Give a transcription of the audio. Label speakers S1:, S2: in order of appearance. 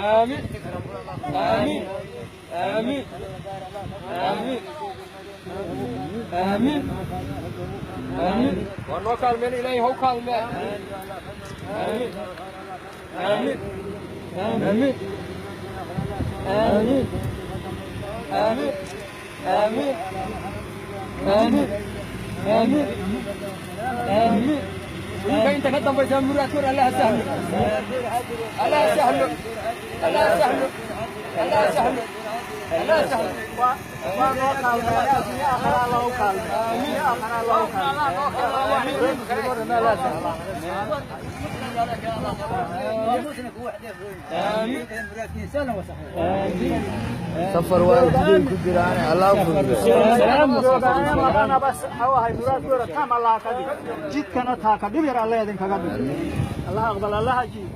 S1: Aamiin, aamiin, aamiin, aamiin, aamiin, aamiin. Waa noo kaalmeen, Ilaahay haw kaalmee. Aamiin, aamiin, aamiin, aamiin, aamiin, aamiin, aamiin, aamiin, aamiin. Idinka inta ka dambaysa muraadkoor Allaha sahlo, Allaha sahlo, Allaha sahlo, Allaha sahlo, Allaha sahlo.
S2: Waa noo kaalmeen, adduunyo aakhira Allah u kaalmee, adduunyo aakhira Allah u kaalmee.
S3: Safar waa jiday ku jiraan, Allah fududeeyo.
S2: Joogaana bas waxau ahay muraadkooda tam Allah ka dhig, jidkana taa ka dhib yar Alla idinkaga dhig. Allah aqbal, Allah ajiib.